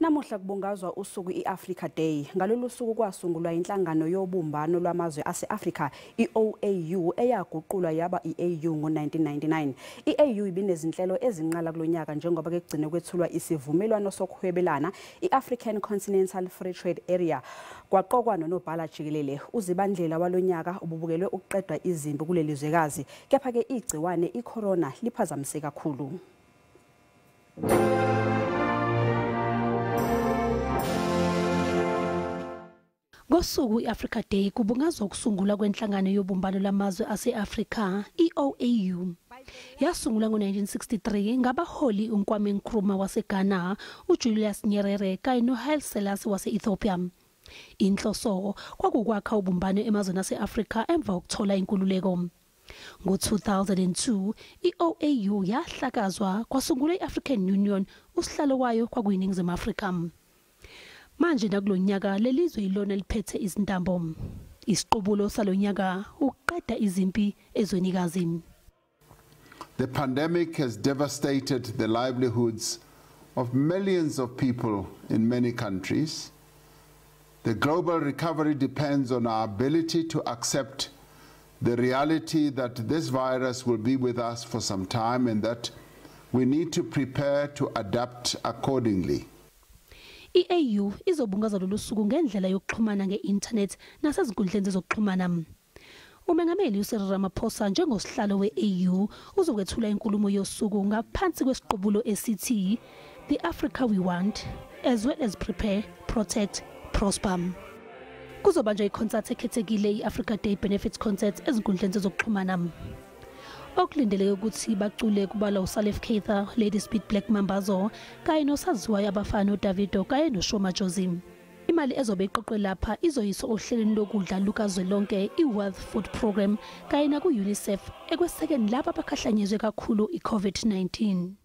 Namuhla kubungazwa usuku iAfrica Day. Ngalolu suku kwasungulwa inhlangano yobumbano lwamazwe ase-Afrika iOAU eyaguqulwa yaba iAU ngo-1999. IAU ibinezinhlelo ezinqala kulonyaka njengoba kugcine kwethulwa isivumelwano sokuhwebelana iAfrican Continental Free Trade Area. Kwaqokwa nonobhala jikelele. Uzibandlela walonyaka ububukelwe ukuqedwa izimpi kuleli zwekazi. Kepha ke igciwane iCorona liphazamise kakhulu. Ngosuku iAfrica Day kubungazwa ukusungulwa kwenhlangano yobumbano lwamazwe ase-Afrika iOAU. Yasungulwa ngo-1963 ngabaholi uKwame Nkrumah waseGhana, uJulius Nyerere kanye noHaile Selassie wase-Ethiopia. Inhloso kwakukwakha ubumbano emazweni ase-Afrika emva kokuthola inkululeko. Ngo-2002 iOAU yahlakazwa kwasungulwa iAfrican Union, usihlalo wayo kwakuyiNingizimu Afrika. Manje nakulonyaka lelizwe ilona liphethe izintambo. Isiqubulo salonyaka ukuqeda izimpi ezwenikazi. The pandemic has devastated the livelihoods of millions of people in many countries. The global recovery depends on our ability to accept the reality that this virus will be with us for some time and that we need to prepare to adapt accordingly. I-AU izobungaza lolu suku ngendlela yokuxhumana nge-internet nasezinkundleni zokuxhumana. Umengameli uCyril Ramaphosa njengosihlalo we-AU uzokwethula inkulumo yosuku ngaphansi kwesiqubulo esithi The Africa We Want, as well as Prepare, Protect, Prosper. Kuzobanjwa ikhonsathi ekhethekile i-Africa Day Benefits Concert ezinkundleni zokuxhumana. Okulindeleke ukuthi bacule kubalwa uSalif Keita, Ladysmith Black Mambazo kanye nosaziwayo abafana noDavido kanye noSho Madjozi. Imali ezobe iqoqwe lapha izoyiswa ohlelweni lokudla lukazwelonke iWorld Food Programme kanye naku-UNICEF ekwesekeni labo abakhahlanyezwe kakhulu i-COVID-19.